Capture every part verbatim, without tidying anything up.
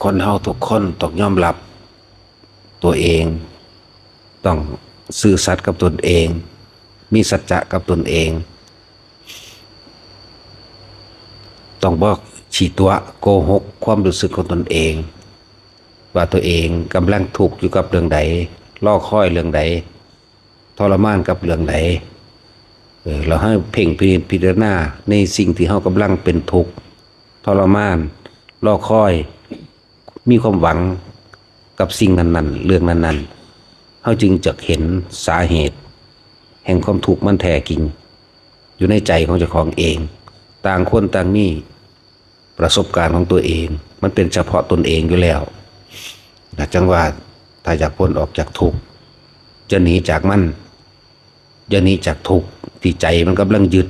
คนเฮาทุกคนต้องยอมรับตัวเอง ต้องซื่อสัตย์กับตนเอง มีสัจจะกับตนเอง ต้องบ่ขี้ตั๋วโกหกความรู้สึกของตนเอง ว่าตัวเองกำลังทุกข์อยู่กับเรื่องใด รอคอยเรื่องใด ทรมานกับเรื่องใด เออ เราให้เพ่งพินิจพิจารณาในสิ่งที่เรากำลังเป็นทุกข์ ทรมาน รอคอย มีความหวังกับสิ่งนั้นๆ เรื่องนั้นๆ เราจึงจะเห็นสาเหตุแห่งความทุกข์มันแท้จริง อยู่ในใจของเจ้าของเอง ต่างคนต่างมีประสบการณ์ของตัวเอง มันเป็นเฉพาะตนเองอยู่แล้วนะ จังว่าถ้าอยากพ้นออกจากทุกข์ จะหนีจากมัน จะหนีจากทุกข์ที่ใจมันกำลังยึด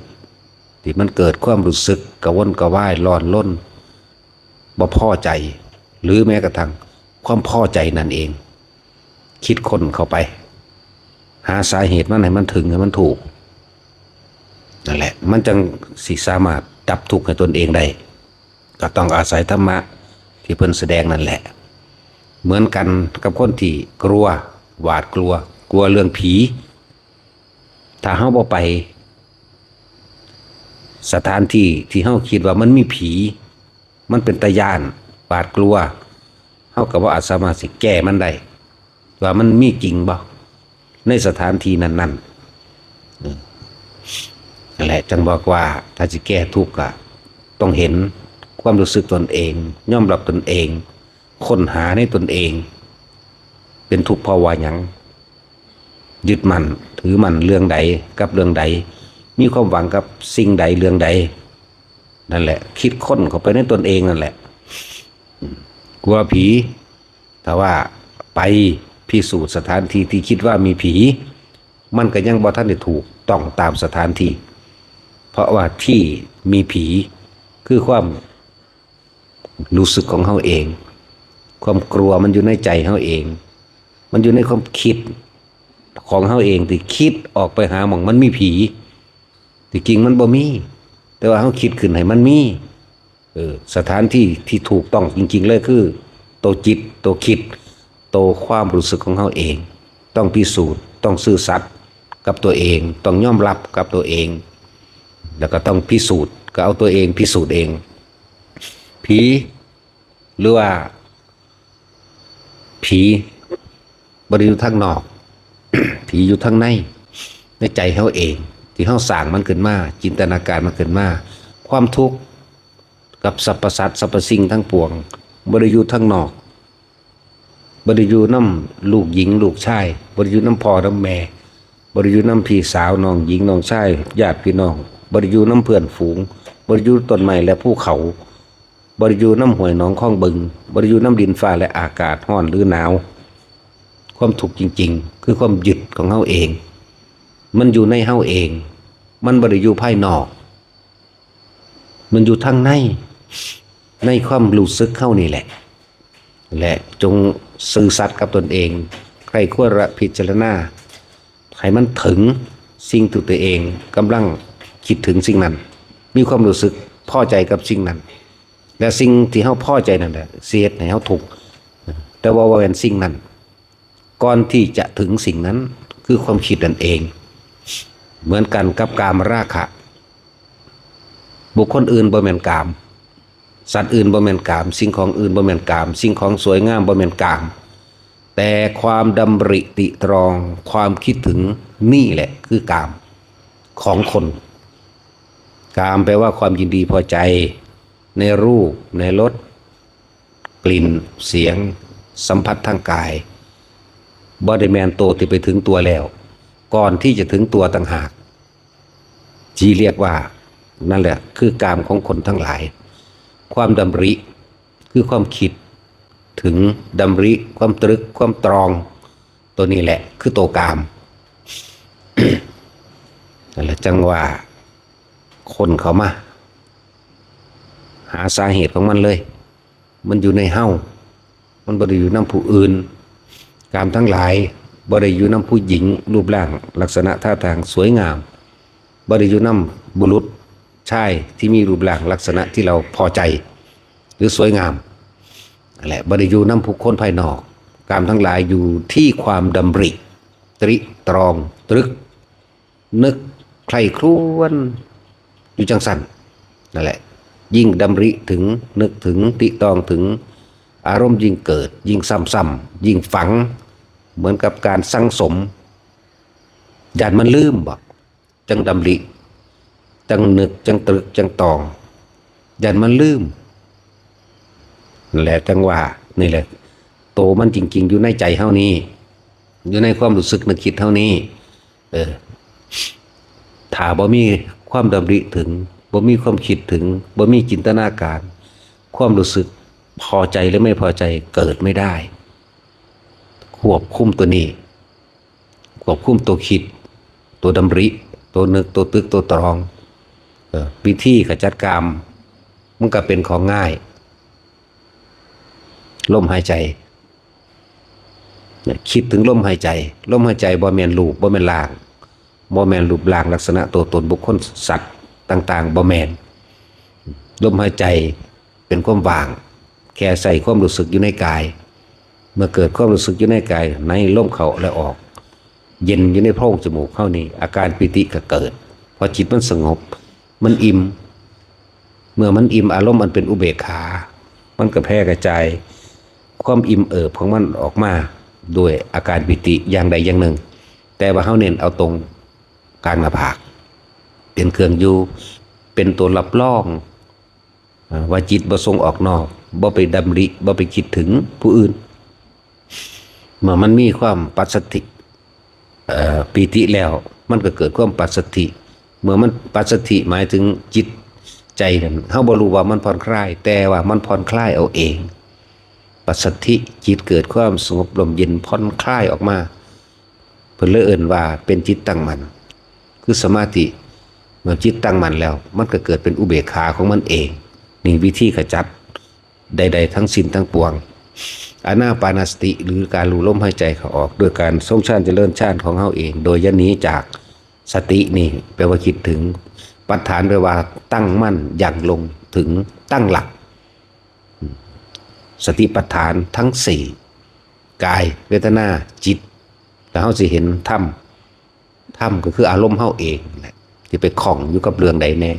ที่มันเกิดความรู้สึกกระวนกระวายร้อนรน บ่พอใจ หรือแม้กระทั่งความพอใจนั่นเอง คิดค้นเข้าไป หาสาเหตุมันให้มันถึงให้มันถูก นั่นแหละ มันจังสิสามารถดับทุกข์ให้ตนเองได้ ก็ต้องอาศัยธรรมะที่เพิ่นแสดงนั่นแหละ เหมือนกันกับคนที่กลัว หวาดกลัว กลัวเรื่องผี ถ้าเราบ่ไป สถานที่ที่เราคิดว่ามันมีผี มันเป็นตาย้าน หวาดกลัว เราก็บ่อาจสามารถสิแก้มันได้ ว่ามันมีจริงบ่ ในสถานที่นั้นๆ เออ นั่นแหละ จังบอกว่าถ้าสิแก้ทุกข์ก็ต้องเห็นความรู้สึกตนเอง ยอมรับตนเอง ค้นหาในตนเอง เป็นทุกข์เพราะว่าหยัง ยึดมั่นถือมั่นเรื่องใดกับเรื่องใด มีความหวังกับสิ่งใดเรื่องใด นั่นแหละ คิดค้นเข้าไปในตนเองนั่นแหละ กลัวผี ถ้าว่าไปพิสูจน์สถานที่ที่คิดว่ามีผี มันก็ยังบ่ทันได้ถูกต้องตามสถานที่ เพราะว่าที่มีผีคือความรู้สึกของเราเอง ความกลัวมันอยู่ในใจเราเอง มันอยู่ในความคิดของเราเองที่คิดออกไปหาหม่องมันมีผี ที่จริงมันบ่มี แต่ว่าเราคิดขึ้นให้มันมี เออ สถานที่ที่ถูกต้องจริงๆเลยคือ ตัวจิต ตัวคิด ตัวความรู้สึกของเราเอง ต้องพิสูจน์ ต้องซื่อสัตย์กับตัวเอง ต้องยอมรับกับตัวเอง แล้วก็ต้องพิสูจน์ ก็เอาตัวเองพิสูจน์เอง ผี หรือว่า ผีบ่ได้อยู่ทางนอก ผีอยู่ทางใน ในใจเราเอง ที่เราสร้างมันขึ้นมา จินตนาการมันขึ้นมา ความทุกข์กับสรรพสัตว์สรรพสิ่งทั้งปวงบ่ได้อยู่ทางนอก บ่ได้อยู่นำลูกหญิงลูกชาย บ่ได้อยู่นำพ่อนำแม่ บ่ได้อยู่นำพี่สาวน้องหญิงน้องชาย ญาติพี่น้อง บ่ได้อยู่นำเพื่อนฝูง บ่ได้อยู่ต้นไม้และภูเขา บ่ได้อยู่นำห้วยหนองคลองบึง บ่ได้อยู่นำดินฟ้าและอากาศร้อนหรือหนาว ความทุกข์จริงๆ คือความยึดของเราเอง มันอยู่ในเราเอง มันบ่ได้อยู่ภายนอก มันอยู่ทางใน ในความรู้สึกเรานี่แหละ และจงซื่อสัตย์กับตนเอง ใคร่ครวญและพิจารณา ให้มันถึงสิ่งที่ตัวเองกำลังคิดถึงสิ่งนั้น มีความรู้สึกพอใจกับสิ่งนั้น และสิ่งที่เราพอใจนั่นแหละสิเฮ็ดให้เราทุกข์ แต่ว่าบ่แม่นสิ่งนั้น ก่อนที่จะถึงสิ่งนั้น คือความคิดนั่นเอง เหมือนกันกับกามราคะ บุคคลอื่นบ่แม่นกาม สัตว์อื่นบ่แม่นกาม สิ่งของอื่นบ่แม่นกาม สิ่งของสวยงามบ่แม่นกาม แต่ความดำริตริตรอง ความคิดถึงนี่แหละคือกามของคน กามแปลว่าความยินดีพอใจในรูป ในรส กลิ่น เสียง สัมผัสทางกาย บ่ได้แม่นโตที่ไปถึงตัวแล้ว ก่อนที่จะถึงตัวต่างหาก ที่เรียกว่า นั่นแหละคือกามของคนทั้งหลาย ความดำริคือความคิดถึง ดำริความตรึกความตรอง ตัวนี้แหละคือตัวกาม นั่นแหละจังว่าค้นเข้ามา หาสาเหตุของมันเลย มันอยู่ในเฮา มันบ่ได้อยู่นำผู้อื่น กามทั้งหลายบ่ได้อยู่นำผู้หญิงรูปร่างลักษณะท่าทางสวยงาม บ่ได้อยู่นำบุรุษชายที่มีรูปร่างลักษณะที่เราพอใจ หรือสวยงาม นั่นแหละ บ่ได้อยู่นำผู้คนภายนอก กามทั้งหลายอยู่ที่ความดำริ ตริตรอง ตรึก นึก ใคร่ครวญ อยู่จังซั่น นั่นแหละ ยิ่งดำริถึง นึกถึง ตริตรองถึง อารมณ์ยิ่งเกิด ยิ่งซ้ำๆ ยิ่งฝัง เหมือนกับการสั่งสม ย้านมันลืมบ่ จั่งดำริ จั่งนึก จั่งตรึก จั่งตรอง ย้านมันลืม นั่นแหละ จั่งว่า นี่แหละ โตมันจริงๆ อยู่ในใจเฮานี่ อยู่ในความรู้สึกนึกคิดเฮานี่ เออ ถ้าบ่มีความดำริถึง บ่มีความคิดถึง บ่มีจินตนาการ ความรู้สึกพอใจหรือไม่พอใจเกิดไม่ได้ ควบคุมตัวนี้ ควบคุมตัวคิด ตัวดำริ ตัวนึก ตัวตรึก ตัวตรอง เออ วิธีขจัดกาม มันก็เป็นของง่าย ลมหายใจ เนี่ย คิดถึงลมหายใจ ลมหายใจบ่แม่นรูป บ่แม่นร่าง บ่แม่นรูปร่างลักษณะตัวตนบุคคลสัตว์ต่างๆ บ่แม่น ลมหายใจเป็นความว่าง แค่ใส่ความรู้สึกอยู่ในกาย เมื่อเกิดความรู้สึกอยู่ในกาย ในลมเข้าและออก เย็นอยู่ในโพรงจมูกเฮานี่ อาการปีติก็เกิด เพราะจิตมันสงบ มันอิ่ม เมื่อมันอิ่ม อารมณ์อันเป็นอุเบกขา มันก็แผ่กระจายความอิ่มเอิบของมันออกมา ด้วยอาการปีติอย่างใดอย่างหนึ่ง แต่ว่าเฮาเน้นเอาตรงกลางหน้าผาก เป็นเครื่องอยู่ เป็นตัวรับรอง อ่า ว่าจิตบ่ส่งออกนอก บ่ไปดำริ บ่ไปคิดถึงผู้อื่น เมื่อมันมีความปัสสัทธิ เอ่อ ปีติแล้ว มันก็เกิดความปัสสัทธิ เมื่อมันปัสสัทธิหมายถึงจิตใจนั่น เฮาบ่รู้ว่ามันผ่อนคลาย แต่ว่ามันผ่อนคลายเอาเอง ปัสสัทธิ จิตเกิดความสงบร่มเย็นผ่อนคลายออกมา เพิ่นเลยเอิ้นว่าเป็นจิตตั้งมั่น คือสมาธิ เมื่อจิตตั้งมั่นแล้ว มันก็เกิดเป็นอุเบกขาของมันเอง นี่วิธีขจัดใดๆทั้งสิ้นทั้งปวง อานาปานสติ หรือการรู้ลมหายใจเข้าออก ด้วยการทรงฌานเจริญฌานของเฮาเอง โดยอย่าหนีจากสตินี่ แปลว่าคิดถึง ปัฏฐานแปลว่าตั้งมั่น หยั่งลง ถึง ตั้งหลัก สติปัฏฐานทั้งสี่ กาย เวทนา จิต แล้วเฮาสิเห็นธรรม ธรรมก็คืออารมณ์เฮาเองแหละ ที่ไปข้องอยู่กับเรื่องใดแน่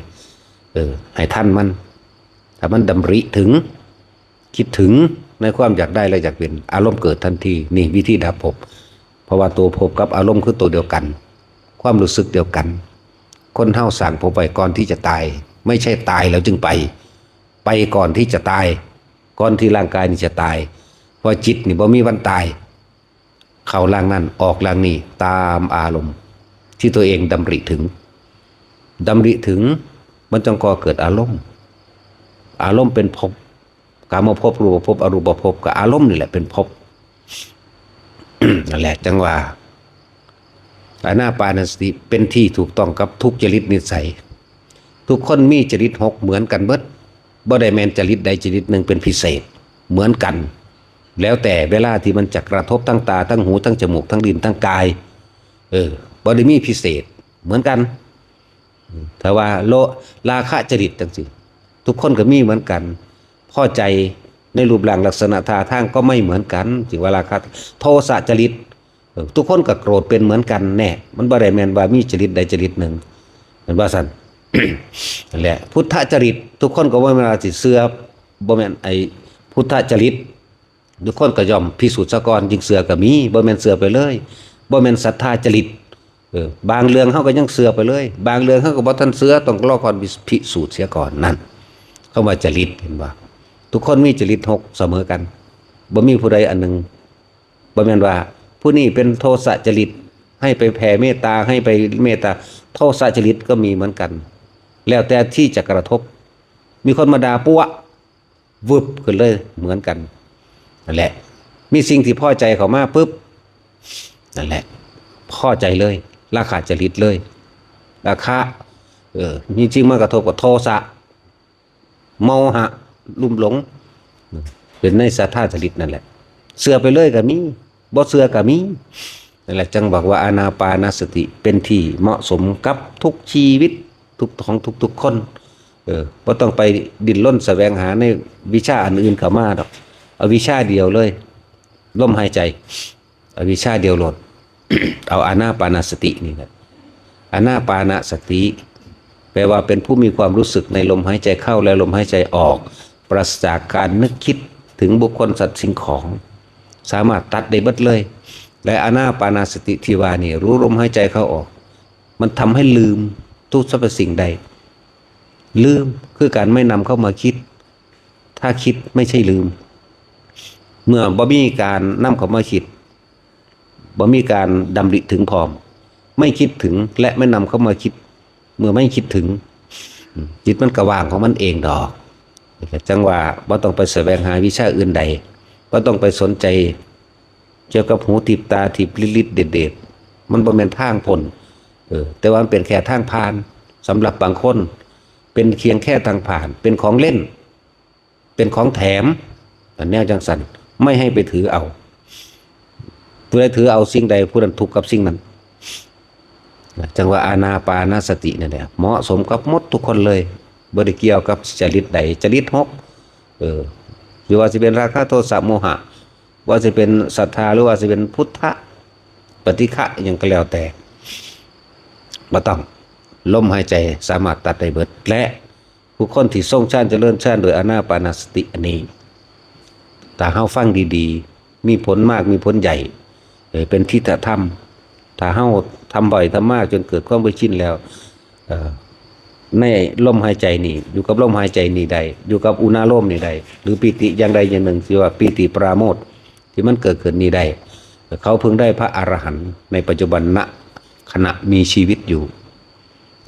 เออ ให้ทันมัน ถ้ามันดำริถึง คิดถึงในความอยากได้และอยากเป็น อารมณ์เกิดทันที นี่วิธีดับภพ เพราะว่าตัวภพกับอารมณ์คือตัวเดียวกัน ความรู้สึกเดียวกัน คนเฮาสร้างภพไว้ก่อนที่จะตาย ไม่ใช่ตายแล้วจึงไป ไปก่อนที่จะตาย ก่อนที่ร่างกายนี้จะตาย เพราะจิตนี่บ่มีวันตาย เข้าร่างนั้น ออกร่างนี้ ตามอารมณ์ที่ตัวเองดำริถึง ดำริถึง มันจั่งก่อเกิดอารมณ์ อารมณ์เป็นภพ กามภพ รูปภพ อรูปภพ ก็อารมณ์นี่แหละเป็นภพ นั่นแหละจั่งว่า อานาปานสติเป็นที่ถูกต้องกับทุกจริตนิสัย ทุกคนมีจริตหกเหมือนกันเบิด บ่ได้แม่นจริตใดจริตหนึ่งเป็นพิเศษ เหมือนกัน แล้วแต่เวลาที่มันจะกระทบทั้งตา ทั้งหู ทั้งจมูก ทั้งลิ้น ทั้งกาย เออ บ่ได้มีพิเศษ เหมือนกัน ถ้าว่าโล ราคะจริตจังซี่ ทุกคนก็มีเหมือนกัน พอใจในรูปร่างลักษณะท่าทางก็ไม่เหมือนกัน จึงว่าราคะ โทสะจริต เออ ทุกคนก็โกรธเป็นเหมือนกันแน่ มันบ่ได้แม่นว่ามีจริตใดจริตหนึ่ง แม่นว่าซั่น นั่นแหละ พุทธจริต ทุกคนก็บ่แม่นว่าสิเชื่อ บ่แม่นไอ้พุทธจริต ทุกคนก็ย่อมพิสูจน์ซะก่อน จึงเชื่อก็มี บ่แม่นเชื่อไปเลย บ่แม่นศรัทธาจริต เออ บางเรื่องเฮาก็ยังเชื่อไปเลย บางเรื่องเฮาก็บ่ทันเชื่อ ต้องรอก่อนพิสูจน์เสียก่อน นั่น คำว่าจริต เห็นบ่ ทุกคนมีจริตหกเสมอกัน บ่มีผู้ใดอันหนึ่ง บ่แม่นว่าผู้นี้เป็นโทสะจริต ให้ไปแผ่เมตตา ให้ไปเมตตา โทสะจริตก็มีเหมือนกัน แล้วแต่ที่จะกระทบ มีคนมาด่าปั๊ว วึบขึ้นเลยเหมือนกัน นั่นแหละ มีสิ่งที่พอใจเข้ามาปุ๊บ นั่นแหละ พอใจเลย ราคะจริตเลย ราคะ เออ มีสิ่งมากระทบกับโทสะ โมหะ ลุ่มหลง เป็นในศรัทธาจริตนั่นแหละ เชื่อไปเลยก็มี บ่เชื่อก็มี นั่นแหละ จั่งบอกว่าอานาปานสติเป็นที่เหมาะสมกับทุกชีวิต ทุก ของทุกๆคน เออ บ่ต้องไปดิ้นรนแสวงหาในวิชาอันอื่นเข้ามาดอก อวิชชาเดียวเลย ลมหายใจ อวิชชาเดียวโลด เอาอานาปานสตินี่แหละ อานาปานสติ แปลว่าเป็นผู้มีความรู้สึกในลมหายใจเข้าและลมหายใจออก ปราศจากการนึกคิดถึงบุคคลสัตว์สิ่งของ สามารถตัดได้เบิดเลย และอานาปานสติที่ว่านี่รู้ลมหายใจเข้าออก มันทำให้ลืมทุกสรรพสิ่งได้ ลืมคือการไม่นำเข้ามาคิด ถ้าคิดไม่ใช่ลืม เมื่อบ่มีการนำเข้ามาคิด บ่มีการดำริถึงพร้อม ไม่คิดถึงและไม่นำเข้ามาคิด เมื่อไม่คิดถึง จิตมันก็ว่างของมันเองดอก จังว่าบ่ต้องไปแสวงหาวิชาอื่นใด บ่ต้องไปสนใจ เกี่ยวกับหูทิพตาทิพลิลิตเดดๆ มันบ่แม่นทางพ้น เออ แต่ว่ามันเป็นแค่ทางผ่าน สำหรับบางคน เป็นเพียงแค่ทางผ่าน เป็นของเล่น เป็นของแถม อันแนวจังสัน ไม่ให้ไปถือเอา ผู้ใดถือเอาสิ่งใด ผู้นั้นทุกข์กับสิ่งนั้น จังว่าอานาปานสตินั่นแหละ เหมาะสมกับหมดทุกคนเลย บ่ได้เกี่ยวกับจริตใด จริตหก เออ หรือว่าสิเป็นราคะโทสะโมหะ ว่าสิเป็นศรัทธา หรือว่าสิเป็นพุทธะ ปฏิฆะ อิหยังก็แล้วแต่ บ่ต้อง ลมหายใจสามารถตัดได้เบิด และบุคคลที่ทรงฌานเจริญฌานโดยอานาปานสติอันนี้ ถ้าเฮาฟังดีๆ มีผลมาก มีผลใหญ่ เอ่อ เป็นทิฏฐธรรม ถ้าเฮาทำบ่อยทำมากจนเกิดความเคยชินแล้ว เอ่อ ในลมหายใจนี่ อยู่กับลมหายใจนี่ได้ อยู่กับอุณาโลมนี่ได้ หรือปีติอย่างใดอย่างหนึ่ง ที่ว่าปีติปราโมทย์ที่มันเกิดขึ้นนี่ได้ เขาเพิ่งได้พระอรหันต์ในปัจจุบัน ณ ขณะมีชีวิตอยู่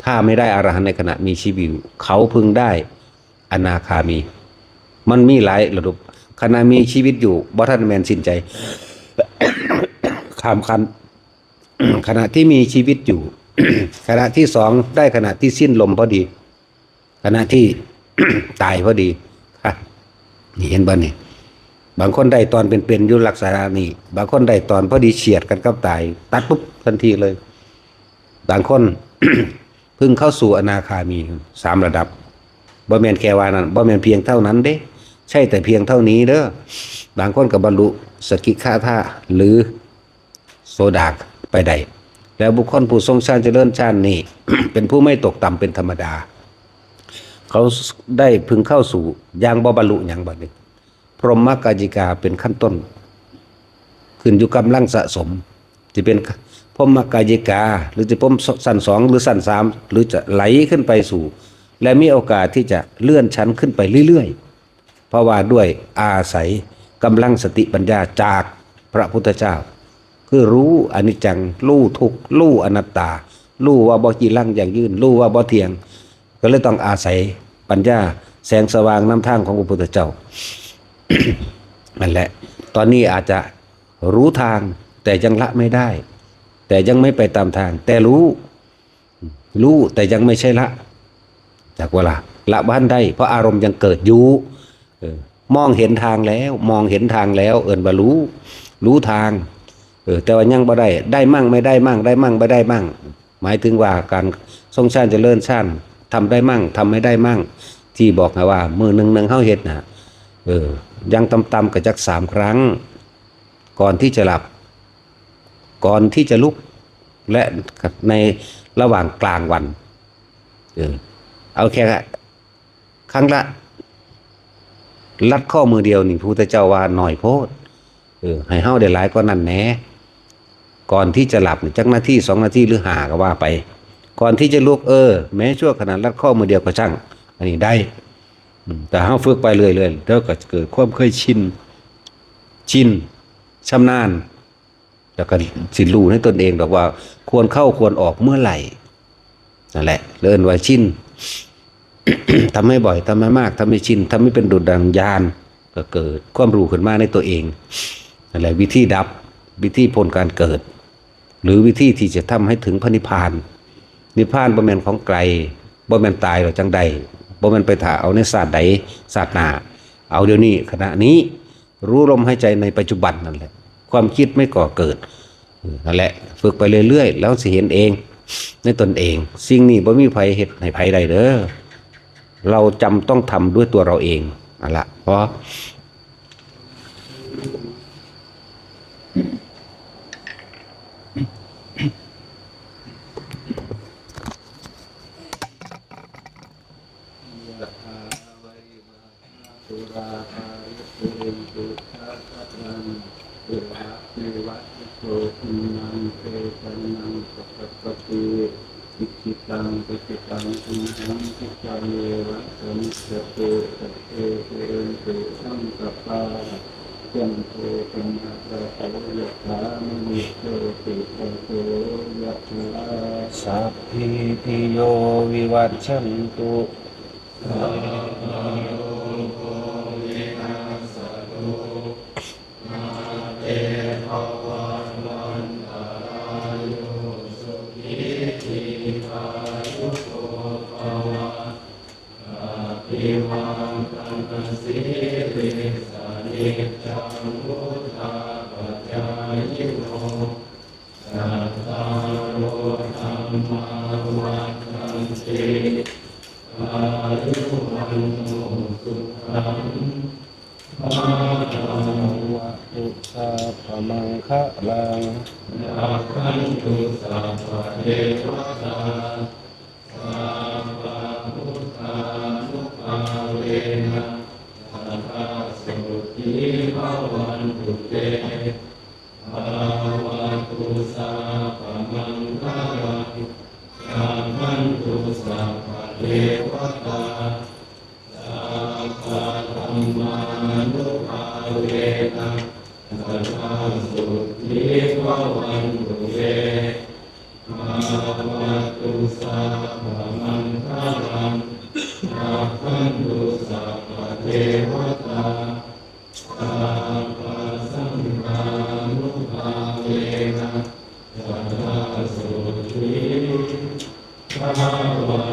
ถ้าไม่ได้อรหันต์ในขณะมีชีวิตอยู่ เขาเพิ่งได้อนาคามี มันมีหลายระดับ ขณะมีชีวิตอยู่ บ่ทันแม่นสิ้นใจ ข้ามขั้น ขณะที่มีชีวิตอยู่ ขณะที่สอง ได้ขณะที่สิ้นลมพอดี ขณะที่ ตายพอดี ค่ะ นี่เห็นบ่นี่ บางคนได้ตอนเป็นๆ อยู่ลักษณะนี้ บางคนได้ตอนพอดีเฉียดกันกับตาย ตัดปุ๊บทันทีเลย บางคน เพิ่งเข้าสู่อนาคามี สามระดับ บ่แม่นแค่ว่านั้น บ่แม่นเพียงเท่านั้นเด้ ใช่แต่เพียงเท่านี้เด้อ บางคนก็บรรลุสกิทาคา หรือโสดาไปได้ แล้วบุคคลผู้ทรงฌานเจริญฌานนี่ เป็นผู้ไม่ตกต่ำเป็นธรรมดา เขาได้เพิ่งเข้าสู่ ยังบ่บรรลุหยังบัดนี้ พรหมกายิกาเป็นขั้นต้น ขึ้นอยู่กำลังสะสม จะเป็นพรหมกายิกา หรือจะพรหมชั้นสองหรือชั้นสาม หรือจะไหลขึ้นไปสู่ และมีโอกาสที่จะเลื่อนชั้นขึ้นไปเรื่อยๆ เพราะว่าด้วยอาศัยกำลังสติปัญญาจากพระพุทธเจ้า คือรู้อนิจจัง รู้ทุกข์ รู้อนัตตา รู้ว่าบ่จีรังยั่งยืน รู้ว่าบ่เที่ยง ก็เลยต้องอาศัยปัญญาแสงสว่างนำทางของพระพุทธเจ้า นั่นแหละ ตอนนี้อาจจะรู้ทาง แต่ยังละไม่ได้ แต่ยังไม่ไปตามทาง แต่รู้ รู้แต่ยังไม่ใช่ละ จากเวลา ละบ่ทันได้ เพราะอารมณ์ยังเกิดอยู่ เออ มองเห็นทางแล้ว มองเห็นทางแล้ว เอิ้นว่ารู้ รู้ทาง เออ แต่ว่ายังบ่ได้ ได้มั่งไม่ได้มั่ง ได้มั่งไม่ได้มั่ง หมายถึงว่าการทรงฌานเจริญฌาน ทำได้มั่ง ทำไม่ได้มั่ง ที่บอกให้ว่ามื้อหนึ่งหนึ่งเฮาเฮ็ดน่ะ เออ อย่างต่ำๆก็จักสามครั้ง ก่อนที่จะหลับ ก่อนที่จะลุก และในระหว่างกลางวัน เออ เอาแค่ครั้งละลัดข้อมือเดียวนี่ พระพุทธเจ้าว่าน้อยโพด เออ ให้เฮาได้หลายกว่านั้นแหน่ ก่อนที่จะหลับนี่ จักนาที สองนาที หรือห้าก็ว่าไป ก่อนที่จะลุก เออ แม้ชั่วขณะลัดข้อมือเดียวก็ช่าง อันนี้ได้ อืม แต่เฮาฝึกไปเรื่อยๆ เดี๋ยวก็เกิดความเคยชิน ชิน ชำนาญ แล้วก็สิรู้ในตนเองดอกว่าควรเข้าควรออกเมื่อไหร่ นั่นแหละ เรียกว่าชิน ทำให้บ่อย ทำให้มาก ทำให้ชิน ทำให้เป็นดุจดังญาณ ก็เกิดความรู้ขึ้นมาในตัวเอง นั่นแหละ วิธีดับ วิธีพ้นการเกิด หรือวิธีที่จะทำให้ถึงพระนิพพาน นิพพานบ่แม่นของไกล บ่แม่นตายแล้วจั่งได้ บ่แม่นไปถ่าเอาในชาติใด ชาติหน้า เอาเดี๋ยวนี้ ขณะนี้ รู้ลมหายใจในปัจจุบันนั่นแหละ ความคิดไม่ก่อเกิด เออ นั่นแหละ ฝึกไปเรื่อยๆ แล้วสิเห็นเอง ในตนเอง สิ่งนี้บ่มีไผเฮ็ดให้ไผได้เด้อ เราจำต้องทำด้วยตัวเราเอง นั่นละ เพราะ ราปาริปุเรนตุสาคารัง เอวะเมวะอิโตทินังเปตานังปะกปะติ อิจิตังปจิตังตุมหังคิปะเมวะสมิจจตุ สัพเพเตนตุสังกปา จันโทปนรโสยะถามณิโชติระโสยะถา สัพพีติโยวิวัชชันตุ ภะคะวะตุ สัพพะมังคะลัง รักขันตุ สัพพะเทวะตา สัพพะพุทธานุภาเวนะ สัทธาโสธีภะวันตุเต ภะวะตุ สัพพะมังคะลัง รักขันตุ สัพพะเทวะตา สัพพะธัมมานุภาเวนะ สัทธาโสธีภะวันตุเต ภะวะตุ สัพพะมังคะลัง รักขันตุ สัพพะเทวะตา สัพพะสังฆานุภาเวนะ สัทธาโสธีภะวัน